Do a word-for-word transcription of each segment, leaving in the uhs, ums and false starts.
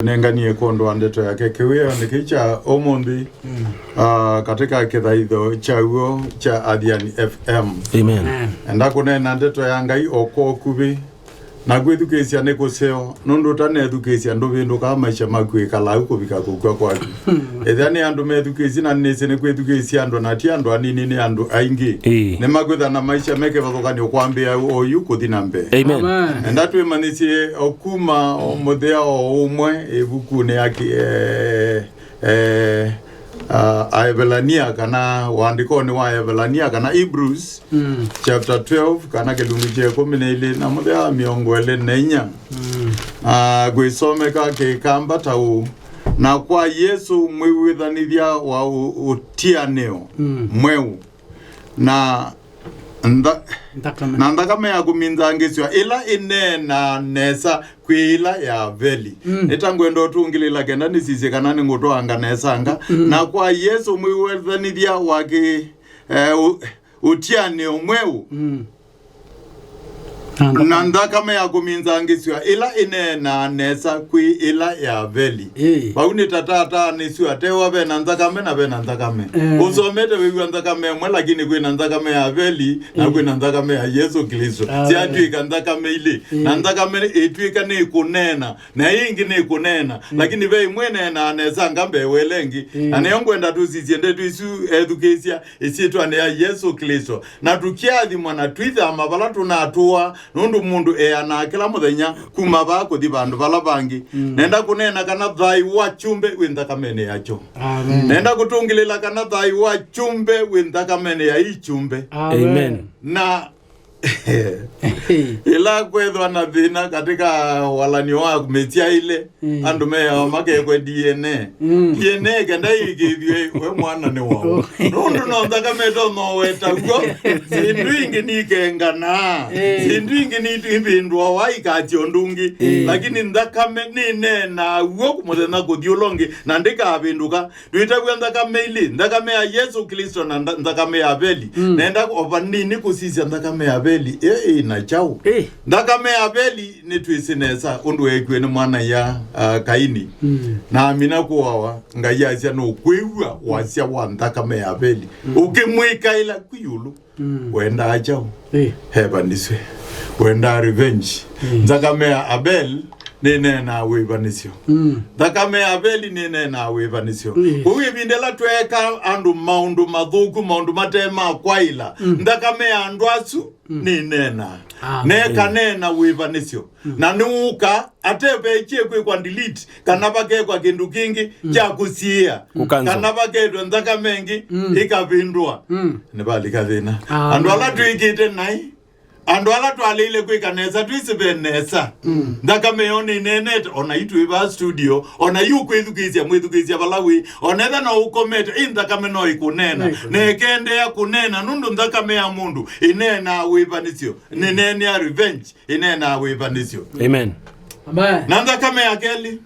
Nenganie kwondũ wa ndeto yake kĩwĩanĩ kĩĩ kya ũmũnthĩ, ah, katika kĩthaitho kya w'o kya Athiani F M. Amen. Amen. Enda kũneena ndeto ya Ngai o kwa ũkuvĩ, na kwĩthukĩĩsya nĩ kũseo, nũndũ ũtanethukĩĩsya ndũvĩndũkaa maisha maku ĩkalaa u kũvika kũkw'a kwaku. Ethĩa nĩ andũ methukĩĩsye, na nĩsĩ nĩ kwĩthukĩĩsya andũ, na ti andũ anini, nĩ andũ aingĩ. Ĩĩ. Nĩmakwĩthwa na maisya me kĩvathũkany'o kwambĩĩa oyu kũthi na mbee. Amen. Amen. Enda twĩmanyĩsye o kuma o mũthea o ũmwe ĩvukunĩ ya ki-, eh, eh, ah, Aevelania, kana ũandĩkonĩ wa Aevelania, kana Hebrews, mm, chapter twelve, kana kĩlungu kya ĩkũmi na ilĩ na mũthea wa mĩongo ĩlĩ na inya. Mm. Ah, kwĩsomeka kĩkamba ta ũũ: Na kwa Yesũ mwĩw'ĩthanĩthya wa ũ-, ũtianĩo, mm, mweũ, na ntha-, nthakame, na nthakame ya kũminzangĩsw'a ĩla ĩneenaa nesa kwĩ ĩla ya Aveli. Mm. Nĩta ngwenda ũtũngĩlĩla kenda nĩsisye kana nĩngũtwaanga nesanga. Mm. Na kwa Yesũ mwĩw'ĩthanĩthya wa kĩ-, eh, ũ-, ũtianĩo mweũ, mm, na nthakame, na nthakame ya kũminzangĩsw'a ĩla ĩneenaa nesa kwĩ ĩla ya Aveli. Ĩĩ. Vau nĩ ta tata nĩsu atewa vena nthakame na vena nthakame. Eh. Ũsomete wĩw'a nthakame ĩmwe, lakini kwĩna nthakame ya Aveli na, ĩĩ, kwĩna nthakame ya Yesũ Klĩsto. Amen. Syatw'ĩka nthakame ilĩ. Ĩĩ. Na nthakame ĩtw'ĩka nĩ kũneena, na ĩĩ ĩngĩ nĩ kũneena. Mm. Lakini ve ĩmwe ĩneenaa nesa nga mbee wa ĩla ĩngĩ. Ĩĩ. Na nĩyo ngwenda tũsisye ndeto isu, ethukĩĩsya, ĩsyĩtwanĩ ya Yesũ Klĩsto. Na tũkyathimwa na twĩthama vala tũnatũa, nũndũ mũndũ eanaa kĩla mũthenya kuma vaa kũthi vandũ vala vangĩ. Mm. Nenda kũneena kana thayũ wa kyũmbe wĩ nthakamenĩ yakyo. Amen. Nenda kũtũngĩlĩla kana thayũ wa kyũmbe wĩ nthakamenĩ ya ii kyũmbe. Amen. Amen. Na ĩla kwethwa na thĩna katika walanio wa mĩsyaĩle, mm, andũ meawa makekwe D N A. Mm. D N A kenda ĩkĩthw'e we mwana nĩ waũ. Nũndũ no nthakame ĩtonya ũweta w'o, syĩndũ ingĩ nikenganaa. Eh. Syĩndũ ingĩ nivĩndũawa ikasya ũndũ ũngĩ. Eh. Lakini nthakame nĩneenaa w'o mũthenya kũthi ũla ũngĩ, na ndĩkavĩndũka. Twĩtaw'a nthakame ilĩ, nthakame ya Yesũ Klĩsto na ntha-, nthakame ya Aveli. Mm. Nenda o vanini kũsisya nthakame ya Aveli. Ĩ, ĩ, na kyaũ? Ĩ. Nthakame ya Aveli nĩtwĩsĩ nesa ũndũ weekiwe nĩ mwana-a-ia, ah, Kaini. Mm. Na amina kũawa, Ngai asya nũkwĩw'a wasya wa nthakame ya Aveli. Mm. Ũkĩmwĩkaĩla kwĩ ĩũlũ. Mm. Wendaa kyaũ? Ĩ. Evaniswe. Wendaa revenge. Mm. Nthakame ya Abel nĩneenaa wĩvanĩsyo. Mm. Nthakame ya Abeli nĩneenaa wĩvanĩsyo. Ĩ. Kwoou ĩvinda ĩla tweeka andũ maũndũ mathũku, maũndũ mate ma kwaĩla, mm, nthakame ya andũ asu, mm, nĩneenaa. Amen. Nekaneena wĩvanĩsyo. Mm. Na nĩwũka, ate veekie kwĩkwa delete, kana vakekwa kĩndũ kĩngĩ, mm, kya kũsiĩĩa, kũcancel, kana vaketwe nthakame ĩngĩ, mm, ĩkavĩndũa. Mm. Nĩvalika thĩna. Amen. Andũ ala twĩkĩte naĩ, andũ ala twalĩile kwĩka nesa, twĩsĩ ve nesa. Mm. Nthakame yoo nĩneenete, ona yu twĩ vaa studio, ona yu ũkwĩthukĩĩsya, mwĩthukĩĩsya vala wĩ, ona etha no ũkomete, ĩ nthakame no ĩkũneena. No ĩkũneena. Na ĩkendea kũneena, nũndũ nthakame ya mũndũ ĩneenaa wĩvanĩsyo, nĩneenea revenge, ĩneenaa wĩvanĩsyo. Amen. Amen. Na nthakame ya kelĩ,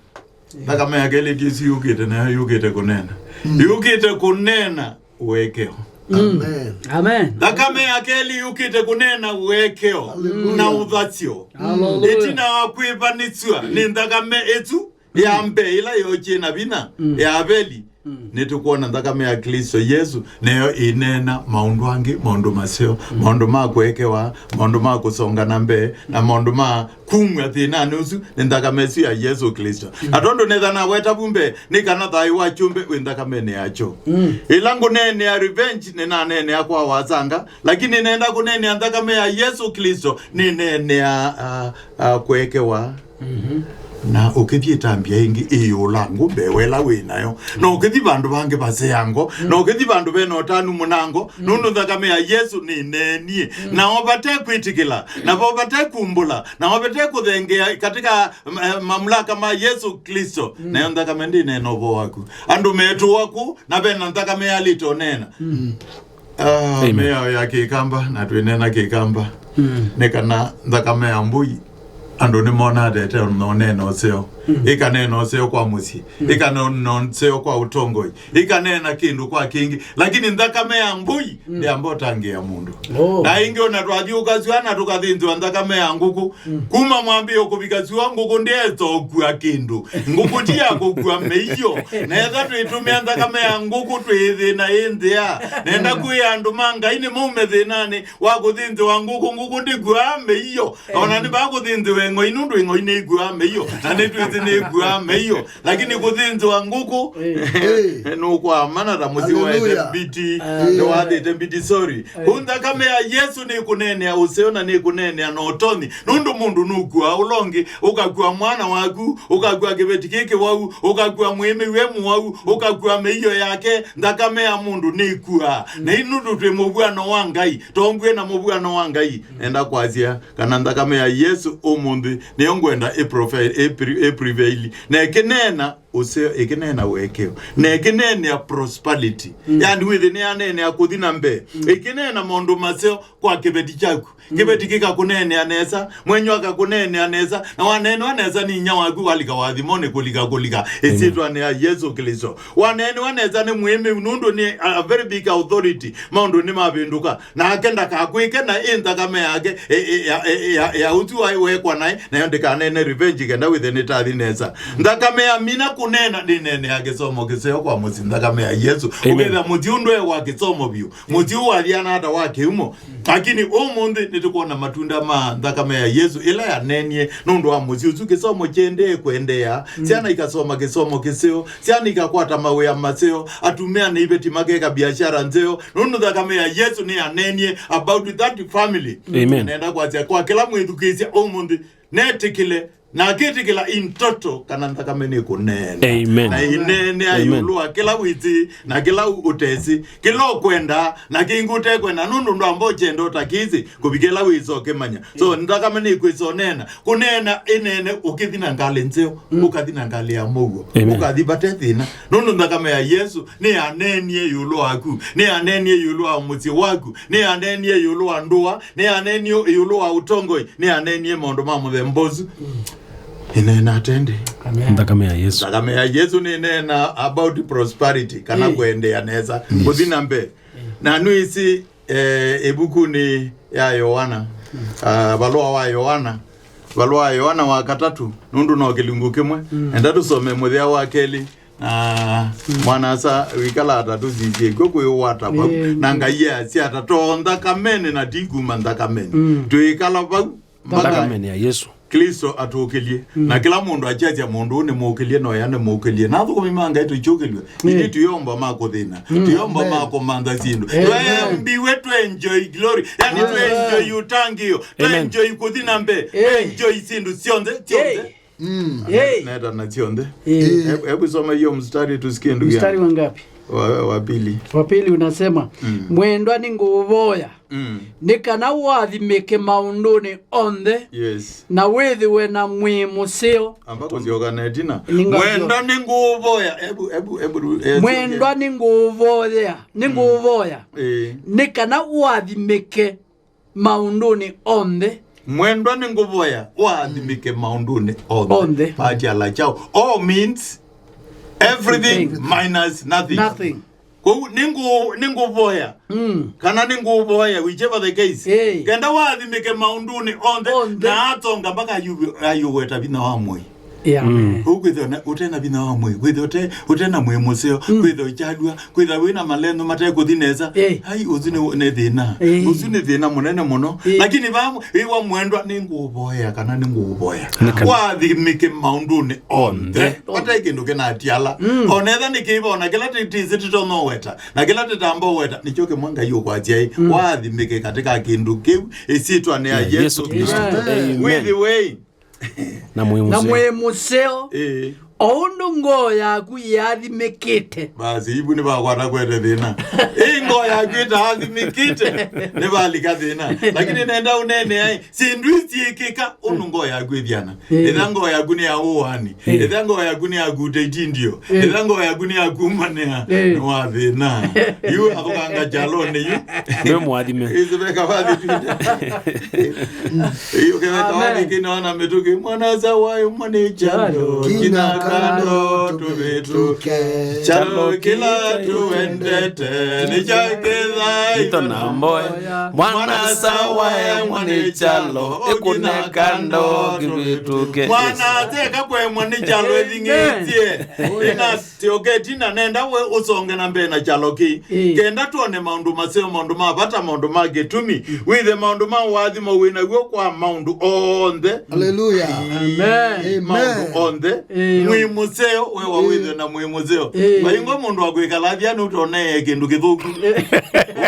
nthakame ya kelĩ ndĩsĩ yũkĩte, nayo yũkĩte kũneena. Mm. Yũkĩte kũneena ũekeo. Mm. Amen. Amen. Nthakame ya kelĩ yũkĩte kũneena ũekeo, hallelujah, na ũthasyo. Hallelujah. Ĩtina wa kwĩvanĩsw'a nĩ nthakame ĩsu ya mbee ĩla yookie na vinya, mm, ya Aveli. Mm. Nĩtũkwona nthakame ya Klĩsto Yesũ, nayo ĩneena maũndũ angĩ, maũndũ maseo, mm, maũndũ ma kũekewa, maũndũ ma kũsonga na mbee, na maũndũ ma kumw'a thĩnanĩ ũsu, nĩ nthakame ĩsu ya Yesũ Klĩsto. Mm. Na tondũ nĩtha naweta vu mbee, nĩ kana thayũ wa kyũmbe wĩ nthakamenĩ yakyo. Mm. Ĩla ngũneenea revenge, nĩnaneenea kwa wasanga, lakini nenda kũneenea nthakame ya Yesũ Klĩsto, nĩneenea, ah, ah, kũekewa. Mhm. Na ũkĩthi ĩtambya ĩngĩ ĩyũla ngũmbe wela wĩ nayo. Na ũkĩthi vandũ vangĩ vaseango, mm, na ũkĩthi vandũ vena ũtanu mũnango, mm, nũndũ nthakame ya Yesũ nĩneenie. Mm. Nao vate kwĩtĩkĩla, navo vate kumbũla, nao vate kũthengea katika, eh, mamlaka ma Yesũ Klĩsto, mm, nayo nthakame ndĩneena ũvoo waku. Andũ metũwa kũ, na vena nthakame yalĩte ũneena. Mm. Ah, amen. Mĩao ya Kĩkamba, na twĩneena Kĩkamba. Mm. Nĩ kana nthakame ya mbũi, andũ nĩmonaa tete na ũneena ũseo. ĩkaneena ũseo kwa mũsyĩ, ĩkaneena ũseo kwa ũtongoi, ĩkaneena kĩndũ kwa kĩngĩ, lakini nthakame ya mbũi ndĩamba ũtangĩĩa mũndũ. Oh. Na ĩngĩ ona twathiũũka syũa na tũkathĩnzĩwa nthakame ya ngũkũ, kuma mwambĩĩo kũvika syũa, ngũkũ ndĩesa ũkua kĩndũ. Ngũkũ ti ya kũkua mĩio. Na etha twĩtũmĩa nthakame ya ngũkũ twĩthĩna ĩ nthĩa. Nenda kwĩa andũ ma Ngai nĩmaume thĩnanĩ wa kũthĩnzĩwa ngũkũ. Ngũkũ ndĩkuaa mĩio. Ona nĩ vaa kũthĩnzĩwa ĩng'oi, nũndũ ĩng'oi nĩikuaa mĩio, na nĩtwĩsĩ nĩikuaa mĩio. Lakini kũthĩnzĩwa ngũkũ, nũkwamana ta mũsyĩ waĩte mbiti, nĩwathĩte mbiti, sorry. Kũu nthakame ya Yesũ nĩkũneenea ũseo na nĩkũneenea na ũtonyi, nũndũ mũndũ nũkuaa ũla ũngĩ, ũkakua mwana waku, ũkakua kĩveti kĩ kĩwau, ũkakua mwĩĩmĩ we mũwau, ũkakua mĩio yake. Nthakame ya mũndũ nĩikuaa. Na ĩ nũndũ twĩ mũvw'ano wa Ngai, tongw'e na mũvw'ano wa Ngai. Enda kwasya kana nthakame ya Yesũ ũmũnthĩ nĩyo ngwenda ĩ profe-, ĩ pre-, ĩ prevail. Na ĩkĩneena ũseo, ĩkĩneena ũekeo, na ĩkĩneenea prosperity. Yani wĩthĩ nĩyaneenea kũthi na mbee. Ĩkĩneena maũndũ maseo kwa kĩveti kyaku. Kĩveti kĩkakũneenea nesa, mwenyu akakũneenea nesa, na waneenewa nesa nĩ inya waku walika wathimonĩ kũlika kũlika ĩsyĩtwanĩ ya Yesũ Klĩsto. Waneenewa nesa nĩ mwĩĩmĩu nũndũ nĩ a, a very big authority maũndũnĩ mavĩndũka. Nake ndakakwĩke na ĩ nthakame yake, e, e, ya, e, e, ya, ya ũsu wa- wekwa naĩ, nayo ndĩkaneene revenge kenda wĩthe nĩtathi nesa. Nthakame ya mina kũneena ndĩneenea kĩsomo kĩseo kwa mũsyĩ, nthakame ya Yesũ. Amen. Ũkethĩa mũsyĩ ũndũ e wa kĩsomo vyũ, mũsyĩ ũũ wathiana ata wa kĩumo. Lakini ũmũnthĩ nĩtũkwona matunda ma nthakame ya Yesũ ĩla yaneenie nũndũ wa mũsyĩ ũsu. Kĩsomo kĩendee kũendeea, syana ikasoma kĩsomo kĩseo, syana ikakwata mawĩa maseo, atumĩa na iveti makeka biashara nzeo, nũndũ nthakame ya Yesũ nĩyaneenie about that family. Amen. Nenda kwasya kwa kĩla mwĩthukĩĩsya ũmũnthĩ, netĩkĩle, na akĩtĩkĩla in total kana nthakame nĩkũneena. Amen. Na ĩneenea ĩũlũ wa kĩla wĩsĩ, na kĩla ũtesĩ, kĩla ũkwenda, na kĩngĩ ũtekwenda, nũndũ ndwamba ũkyenda ũtakĩsĩ, kũvikĩla wĩsa ũkĩmanya. So, nthakame nĩkwĩsa ũneena. Kũneena ĩneene ũkĩthi na ngalĩ nzeo, ũkathi na ngalĩ ya mũuo, amen, ũkathi vate thĩna. Nũndũ nthakame ya Yesũ nĩyaneenie ĩũlũ waku, nĩyaneenie ĩũlũ wa mũsyĩ waku, nĩyaneenie ĩũlũ wa ndũa, nĩyaneenie ĩũlũ wa ũtongoi, nĩyaneenie maũndũ ma mũthemba ũsu. Ĩneena atendĩ. Amen. Nthakame ya Yesũ. Nthakame ya Yesũ nĩneena about prosperity, kana kũendeea nesa, kũthi na mbee. Na nĩwĩsĩ, eh, ĩvukunĩ ya Yoana, ah, valũa wa Yoana, valũa wa Yoana wa katatũ, nũndũ no kĩlungu kĩmwe. Enda tũsome mũthĩa wa kelĩ, na mwana-a-asa wĩkala ata tũsisye kw'o kwĩwata vau. Na Ngai easya ata, to nthakamenĩ na ti kuma nthakamenĩ. Twĩkala vau mpaka nthakamenĩ ya Yesũ. Klĩsto atũkĩlye. Na kĩla mũndũ akyasya mũndũ ũũ nĩmũkĩlye, no ya nĩmũkĩlye. Na athũkũmi ma Ngai tũikyũkĩlw'a. Ithyĩ tuyomba ma kũthĩna. Tuyomba ma kũmantha syĩndũ. Amen. Twembiwe twenjoy glory. Yani twenjoy ũtangĩĩo. Amen. Twenjoy kũthi na mbee. Twenjoy syĩndũ syonthe, syonthe. Neta na syonthe. Hebu, hebu soma hiyo mstari tusikie, ndugu yangu. Mstari wa ngapi? Wa, wa pili. Wa pili unasema, "Mwendwa, nĩngũũvoya, nĩ kana ũathimĩke maũndũnĩ onthe, yes, na wĩthĩwe na mwĩĩ mũseo." Amba kũsyoka na ĩtina. Nĩngasyoka. "Mwendwa, nĩngũũvoya." Hebu, hebu, hebu ru-, eh, "Mwendwa, nĩngũũvoya, nĩngũũvoya, eh, nĩ kana ũathimĩke maũndũnĩ onthe." "Mwendwa, nĩngũvoya ũathimĩke maũndũnĩ onthe." Onthe. Patia la chao. All means everything minus nothing. Nothing. Kwoou nĩngũ-, nĩngũvoya. Kana nĩngũvoya, whichever the case. Kenda wathimĩke maũndũnĩ onthe. Onthe. Na atonga mpaka ayu-, ayũweta vinya wa mwĩĩ. Yeah. Kũu kwĩthĩwa na, ũte na vinya wa mwĩĩ, kwĩthĩwa ũte, ũte na mwĩĩ mũseo, kwĩthĩwa ũkyalw'a, kwĩthĩwa wĩ na malenyo matekũthi nesa. Ai, ũsu nĩ, nĩ thĩna. Ũsu nĩ thĩna mũnene mũno. Lakini vaa ĩwa, "Mwendwa, nĩngũũvoya," kana "Nĩngũũvoya." Wathimĩke maũndũnĩ onthe. Onthe. Vate kĩndũ kĩnatiala. Onetha nĩ kĩiva, ona kĩla tĩtĩsĩ tĩtonoweta, na kĩla tĩtamba ũweta, nĩkyo kĩmwe Ngai ũkwasya ĩ, wathimĩke katika kĩndũ kĩu, ĩsyĩtwanĩ ya Yesũ Klĩsto. Amen. Wĩthĩwe na mwĩĩ mũseo. Na mwĩĩ mũseo. Ĩĩ. O ũndũ ngoo yaku yĩathimĩkĩte. Basi, ivu nĩvakwata kwete thĩna. Ĩ ngoo yaku ĩtaathimĩkĩte, nĩvalika thĩna. Lakini nenda ũneenea, ĩ, syĩndũ ii syĩkĩka, ũndũ ngoo yaku ĩthiana. Ĩĩ. Ĩtha ngoo yaku nĩ ya ũani. Ĩĩ. Ĩtha ngoo yaku nĩ ya kuta itindio. Ĩĩ. Ĩtha ngoo yaku nĩ ya kumanĩa. Ĩĩ. Nĩ wa thĩna. Yu athũkanga kyalonĩ yu. Nĩ mwathime. Ĩsĩ veka vathi twinda. Yu kĩveka Amen. Wathi kĩna ona mĩtũkĩ. Mwana sawa mwana kyalo. Kyalo. Kina kando tũvĩtũke. Kyalo kĩla tũendete. Nĩ kya kĩthaitho na mboya. Mwana sawa mwana kyalo. Ĩkũne kando kĩvĩtũke. Mwana ateka kwemwa nĩ kyalo ĩthing'ĩtye. Ĩna Syoke ĩtina nenda we ũsonge na mbee na kyalo kĩĩ. Ĩĩ. Kenda twone maũndũ maseo, maũndũ ma vata, maũndũ ma kĩtumi. Wĩthe maũndũ ma ũathimo wĩ naw'o kwa maũndũ onthe. Hallelujah. Amen. Ĩĩ, maũndũ Amen. Onthe. Ĩĩ. Mwĩ mũseo, we wa Ĩĩ. Wĩthe na mwĩ mũseo. Ĩĩ. Vaingo mũndũ wa kwĩkala athya nũtonee kĩndũ kĩthũku.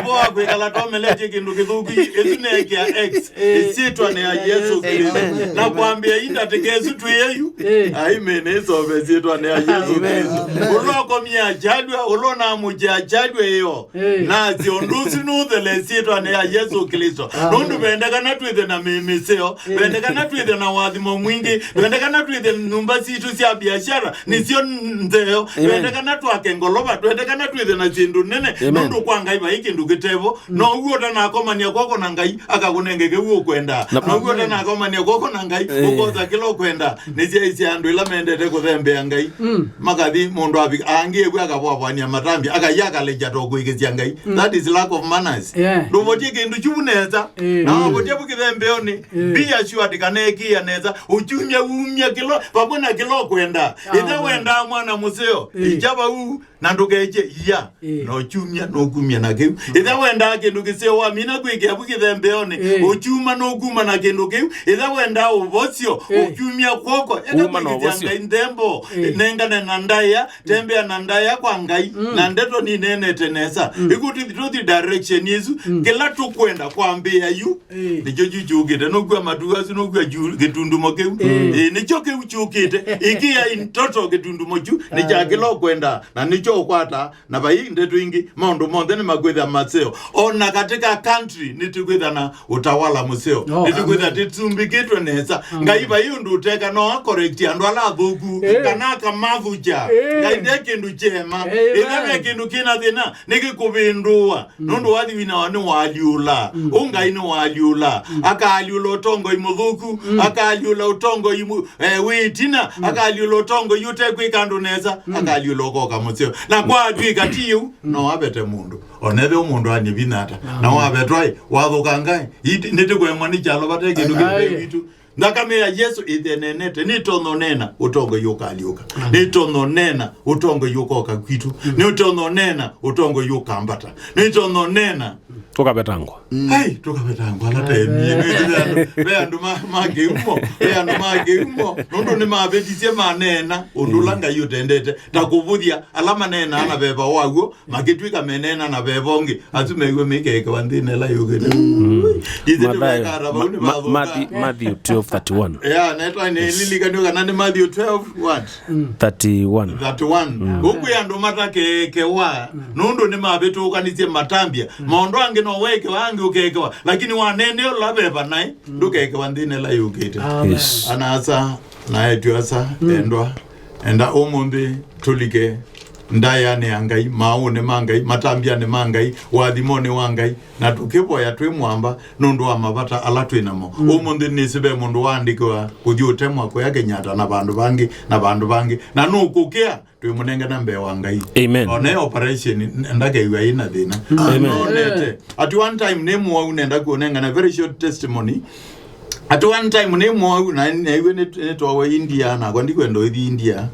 Ũvo wa kwĩkala tomeletye kĩndũ kĩthũku, ĩsu neekĩa X. Ĩĩ. Ĩsyĩtwanĩ ya Yesu Kristo. Amen. Na kwambĩa indatĩka ĩsu twĩ eyu. Ĩĩ. Amen. Ĩsove syĩtwanĩ ya Yesu Amen. Kristo. Amen. Ũla ũkomie akyalw'a, ũla ũnamũkya akyalw'a ĩyo. Ĩĩ. Na asya ũndũ ũsu nũthele syĩtwanĩ ya Yesu Kristo. Amen. Nũndũ vendekana twĩthe na mĩĩ mĩseo, Ĩĩ. Vendekana twĩthe na wathimo mwingĩ, vendekana twĩthe nyũmba sitũ sya biashara, nĩsyo ntheo, Amen. Vendekana twake ngolova, vendekana twĩthe na syĩndũ nene, Amen. Nũndũ kwa Ngai vai kĩndũ kĩtevo, No ũu ũtanakomania kwoko na Ngai, akakũnenge kĩu ũkwenda. Na ũu ũtanakomania kwoko na Ngai, Eh. Ũkosa kĩla ũkwenda. Nĩsyaisye andũ ĩla mendete kũthembea Ngai. Mm. Makathi mũndũ avika, angĩ ĩw'e akavwavwania matambi, akaia akalekya to kũĩkĩsya Ngai. Mm. That is lack of manners. Yeah. Ndũvotie kĩndũ kyu nesa. Eh. Na Mm. wavotia vu kĩthembeonĩ, Eh. be assured kana ĩkĩa nesa. Ũkyumya umya kĩla, vamwe na kĩla ũkwenda. Ĩthe Amen. Wendaa mwana mũseo, Eh. Ikya vau, Na ndũkekye ia, Ĩĩ. Na ũkyumya nũkumya na kĩu. Ĩtha wendaa kĩndũ kĩseo wamina kwĩkĩa vu kĩthembeonĩ, Ĩĩ. Ũkyuma nũkuma na kĩndũ kĩu. Ĩtha wendaa ũvosyo, Ĩĩ. Ũkyumya kw'oko. Eka Uma na kwĩkĩsya ũvosyo. Ngai nthembo, Ĩĩ. Nengane na ndaĩa, tembea na ndaĩa kwa Ngai, Mm. Na ndeto nineenete nesa. Mm. Ĩkũtũthi direction ĩsu, Mm. Kĩla tũkwenda kwambĩĩa yu, Ĩĩ. Nĩkyo kyu kyũkĩte. Nũkw'a matu asu, nũkw'a kyu-, kĩtundumo kĩu. Ĩĩ. Ĩĩ, nĩkyo kĩu kyũkĩte. Ĩkĩa ntoto kĩtundumo kyu, nĩ kya Amen. Kĩla ũkwenda, na nĩkyo ũkwata. Na vai ndeto ingĩ, maũndũ monthe nĩmakwĩthĩa maseo. O na katika country, nĩtũkwĩthĩa na ũtawala mũseo. Oh, Nĩtũkwĩthĩa amen. Tĩtumbĩkĩtwe nesa. Amen. Ngai vai ũndũ ũteka no akorekti andũ ala athũku, Ĩĩ. Kana akamathũkya. Ĩĩ. Ngai nde kĩndũ kyema. Amen. Ĩtha ve kĩndũ kĩna thĩna, nĩkĩkũvĩndũa. Mm. Nũndũ wathi wina wa nĩwaalyũla. Mm. Ũ Ngai nĩwaalyũla. Mm. Akaalyũla ũtongoi mũthũku. Mm. Akaalyũla ũtongoi mu-, eh, wĩ ĩtina. Mm. Akaalyũla ũtongoi ũtekwĩka andũ nesa. Mm. Akaalyũla ũkoka mũseo. Na kwa atw'ĩka ti ũu, Mm. No avete mũndũ. Onethe mũndũ anye vinya ata. Amen. Na wavetwa ĩ, wathũkanga ĩ, iti-, nĩtĩkwemwa nĩ kyalo vate kĩndũ Amen. Kĩvei witũ. Nthakame ya Yesu ĩthenenete, nĩtonya ũneena ũtongoi ũkalyũka. Amen. Nĩtonya ũneena ũtongoi ũkoka kwitũ. Mm. Nĩtonya ũneena ũtongoi ũkambata. Nĩtonya ũneena Tũkavetangwa. Mm. Ai, tũkavetangwa ala taemie. Amen. Nĩwĩsĩ ve andũ, ve andũ ma, ma kĩumo, ve andũ ma kĩumo. Nũndũ nĩmavetisye maneena ũndũ ũla Ngai ũtendete. Ta kũvũthya ala maneenaa na veva waw'o, makĩtw'ĩka meneena na veva ũngĩ. Asu mew'e mĩkeekewa nthĩnĩ ĩla yũkĩte. Mm. Ithyĩ Mathayo, tũvekata vau ma-, nĩ ma-, mathathũka. Matthew, Matthew twelve thirty-one. Yeah, netwa nĩlilikanio kana nĩ Matthew twelve what? Mm. Thirty-one. Thirty-one. Mm. Ũkwĩ andũ matakeekewa, Mm. Nũndũ nĩmavĩtũkanĩsye matambya. Mm. Maũndũ angĩ no weekewa, angĩ ũkeekewa. Lakini wanene ũla veva naĩ, Mm. Ndũkeekewa nthĩnĩ ĩla yũkĩte. Amen. Yes. Ana-a-asa, na eĩtu-a-asa, Mm. Endwa. Enda ũmũnthĩ tũlike ndaĩanĩ ya Ngai, maaũnĩ ma Ngai, matambyanĩ ma Ngai, ũathimonĩ wa Ngai, na tũkĩvoya twĩ mwamba nũndũ wa mavata ala twĩ namo. Mm. Ũmũnthĩ nĩsĩ ve mũndũ waandĩkĩwa kũthi ũtemwa kũya Kenyatta na vandũ vangĩ, na vandũ vangĩ, na nũkũkĩa twĩmũnengane mbee wa Ngai. Amen. One operation n-, ndakew'a ĩna thĩna. Mm. Amen. Anonete. At one time nĩ mũwau nenda kũnengana very short testimony. At one time nĩ mũwau na nĩw'e nĩ, nĩtwawe India, nakwa ndikwenda ũithi India.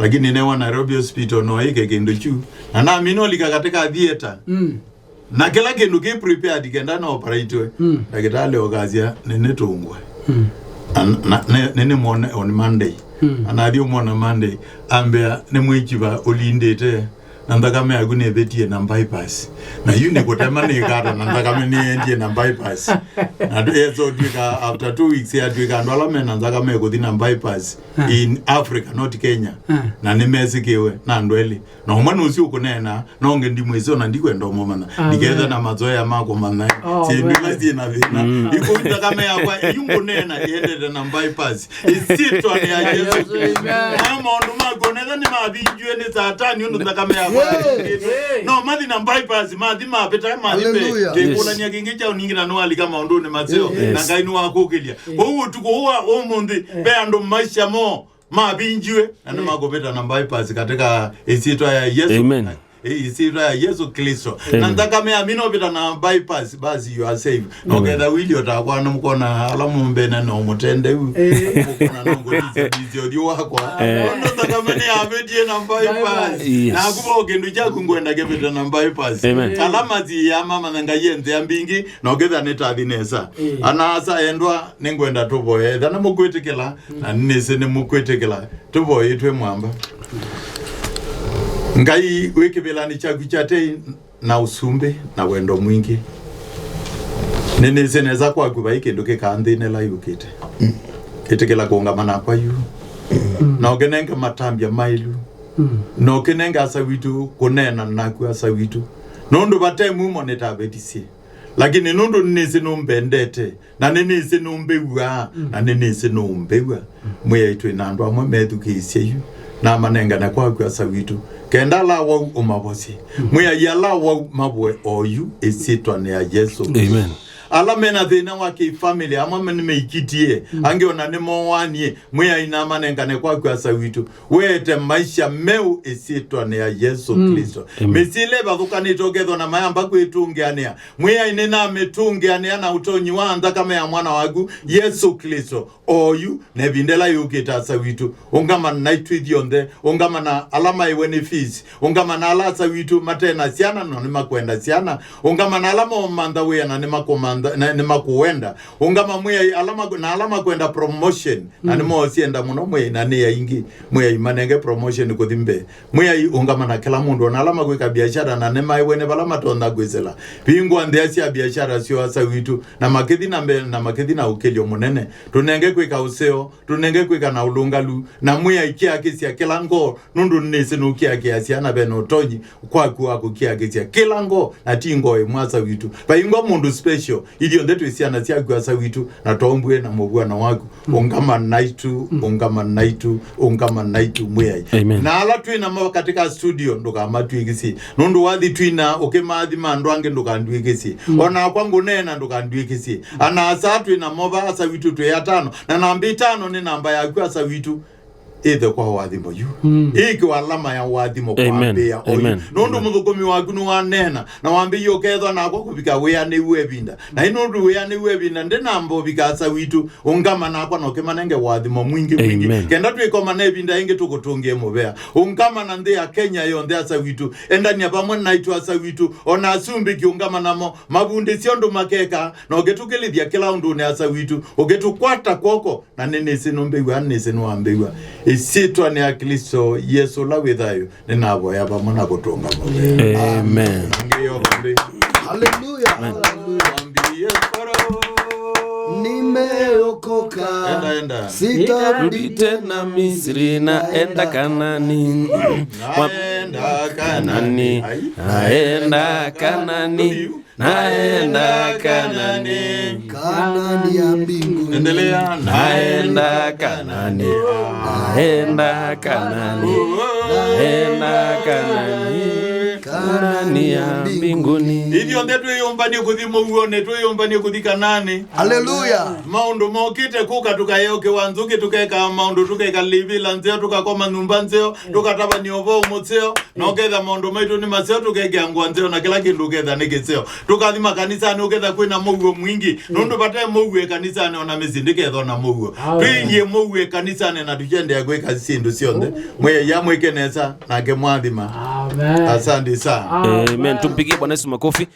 Lakini newa Nairobi Hospital no ĩke kĩndũ kyu. Na namina ũlika katika theater. Mm. Na kĩla kĩndũ kĩ prepared kenda na operatewe. Mm. Ndagĩtalĩ okasya, "Nĩnĩtũngwe." Mm. Na, na, nĩ, nĩnĩmwone on Monday. Mm. Anathi ũmwona Monday, ambĩa, "Nĩmwĩkiva ũlindĩte." Na nthakame yaku nĩvĩtie na bypass. Na yu nĩ kũtema nĩkata na nthakame nĩendie na bypass. Na tu- yesa ũtwĩka after two weeks yatwĩka andũ ala mena nthakame kũthi na bypass in Africa, not Kenya. Na nĩmesĩkĩwe na andũ elĩ. Na ũmwe nũsĩ ũkũneena, no nge ndimwĩsĩ ona ndikwenda ũmũmanya. Ndikethe na mazoea ma kũmanya syĩndũ ila syĩ na thĩna. Iko nthakame yakwa yu ngũneena ĩendete na bypass. Ĩsyĩtwanĩ ya Yesũ. Amen. Aya maũndũ maku onetha nĩmavingiwe nĩ Satani ũndũ nthakame yakwa yavingĩtwe. No mathi na bypass, mathi mavĩta, mathi mbee. Hallelujah. Ndĩkũlany'a kĩngĩ kyaũ ningĩ na nĩwalika maũndũnĩ maseo. Na Ngai nĩwakũkĩlya. Kwoou ũtukũ ũũ wa ũmũnthĩ, ve andũ maisha moo mavingiwe na nĩmakũvĩta na bypass katika ĩsyĩtwa ya Yesũ. Amen. Ĩĩ, ĩsyĩtwa ya Yesũ Klĩsto. Na nthakame ya mina ũvĩta na bypass, basi you are safe. Na ũketha wili ũtakwa nĩ mũkona ala mũmbene na ũmũtende u. Mũkona no ngũtise ũthiũ wakwa. Ũndũ nthakame nĩ yavĩtie na bypass. Naku vo kĩndũ kyaku ngwenda kĩvĩte na bypass. Amen. Ala masiĩa mamanya Ngai e nzĩa mbingĩ, na ũketha nĩ tathi nesa. Ana asa endwa, nĩngwenda tũvoye. Ethana mũkwĩtĩkĩla, na nĩnĩsĩ nĩmũkwĩtĩkĩla. Tũvoye twĩ mwamba. Ngai, wĩ kĩvĩlanĩ kyaku kya tei na ũsumbĩ na wendo mwingĩ, nĩnĩsĩ nesa kwaku vai kĩndũ kĩkanthĩnĩla yũkĩte. Ĩtĩkĩla kũũngama nakwa yu, na ũkĩnenge matambya maĩlu, na ũkĩnenge asa witũ kũneena naku asa witũ, nũndũ vate mumo nĩtavetisye, lakini nũndũ nĩnĩsĩ nũmbendete, na nĩnĩsĩ nũmbĩw'a, na nĩnĩsĩ nũmbĩw'a. Mwĩai twĩ na andũ amwe methukĩĩsye yu, na amanengane kwaku asa witũ, kenda ala awau ũmavosye. Mwĩai ala awau mavoe oyu ĩsyĩtwanĩ ya Yesũ. Amen. Ala mena thĩna wa kĩ-family, amwe nĩmeikitie, angĩ ona nĩmowanie. Mwĩai na amanengane kwaku asa witũ, weete maisha meũ ĩsyĩtwanĩ ya Yesũ Klĩsto. Amen. Mĩsyĩ ĩla ĩvathũkanĩte ũkethwa na mayamba kwĩtũngĩanĩa, Mwĩai nĩnamĩtũngĩanĩa na ũtonyi wa nthakame ya mwana waku, Yesũ Klĩsto, oyu, na ĩvinda ĩla yũkĩte asa witũ. Ũngama naitũ ithyonthe, ũngama na ala maĩwe nĩ fees, ũngama na ala asa witũ mate na syana na nĩmakwenda syana, ũngama na ala momantha wĩa na nĩmakũmantha, na nĩmakũwenda, ũngama Mwĩai ala mak-, na ala makwenda promotion, na nĩmoosyenda mũno Mwĩai na nĩ aingĩ, Mwĩai manenge promotion kũthi mbee. Mwĩai ũngama na kĩla mũndũ, ona ala makwĩka biashara na nĩmaĩwe nĩ vala matonya kwĩsĩla. Vingũa nthĩa sya biashara syoo asa witũ, na makĩthi na mbee, na makĩthi na ũkĩlyo mũnene. Tũnenge kwĩka ũseo, tũnenge kwĩka na ũlũngalu, na Mwĩai kĩakĩsya kĩla ngoo, nũndũ nĩnĩsĩ nũkĩakĩasya na ve na ũtonyi kwaku wa kũkĩakĩsya kĩla ngoo, na ti ngoo ĩmwe asa witũ. Vaingwa mũndũ special, ithyonthe twĩ syana syaku asa witũ, na toombw'e na mũvw'ano waku. Ũngama naitũ, ũngama naitũ, ũngama naitũ Mwĩai. Amen. Na ala twĩ namo katika studio, ndũkamatw'ĩkĩsye. Nũndũ wathi twina ũkĩmaathima andũ angĩ, ndũkandw'ĩkĩsye. O nakwa ngũneena, ndũkandw'ĩkĩsye. Ana asa twĩ namo va asa witũ twĩ atano, na namba itano nĩ namba yaku asa witũ. Ĩthe kwa ũathimo yu. Ĩkĩwa alama ya ũathimo kwambĩĩa oyu. Amen. Nũndũ mũthũkũmi waku nĩwaneena, na wambĩie ũkethwa nakwa kũvika wĩanĩu wa ĩvinda. Na ĩ nũndũ wĩanĩu wa ĩvinda ndĩnamba ũvika asa witũ, ũngama nakwa na ũkĩmanenge ũathimo mwingĩ mwingĩ. Amen. Kenda twĩkomana ĩvinda ĩngĩ tũkũtũngĩe mũvea. Ũngama na nthĩ ya Kenya yonthe asa witũ. Endania vamwe naitũ asa witũ. Ona asumbĩki ũngama namo, mavundĩsye ũndũ makeka, na ũkĩtũkĩlĩthya kĩla ũndũnĩ asa witũ. Ũkĩtũkwata kw'oko, na nĩnĩsĩ nũmbĩw'a, nĩnĩsĩ nũambĩw'a. Ĩsyĩtwanĩ ya Klĩsto Yesũ ũla wĩ thayũ, nĩnavoya vamwe na kũtũnga mũvea. Amen. Angĩ yo vambi. Hallelujah. Amen. Hallelujah. Mwambie Farao. Nimeokoka. Enda, enda. Sitarudi tena Misri, naenda Kanani. Naenda Kanani. Ai. Naenda Kanani. Naenda Kanani. Kanani ya mbinguni. Endelea. Naenda Kanani. Naenda Kanani. Naenda Kanani. Kanani ya mbinguni. Ithyonthe twĩyũmbanie kũthi mũuonĩ, twĩyũmbanie kũthi Kanani. Hallelujah. Maũndũ mokĩte kũka, tũkaeo kĩwanzũkĩ, tũkeka maũndũ, tũkeka livĩla nzeo, tũkakoma nyũmba nzeo, tũkatavany'a ũvoo mũseo. Na ũketha maũndũ maitũ nĩ maseo, tũkekĩa ngũa nzeo, na kĩla kĩndũ ũketha nĩ kĩseo. Tũkathi makanisanĩ, ũketha kwĩna mũuo mwingĩ. Nũndũ vate mũuo ĩkanisanĩ, ona mĩsyĩ ndĩketha ona mũuo. Amen. Twĩilyĩ mũuo ĩkanisanĩ, na tũkyendea kwĩka syĩndũ syonthe. Mwĩai amwĩke nesa, nake mwathima. Amen. Asante sana. Amen. Tumpigie Bwana Yesu makofi.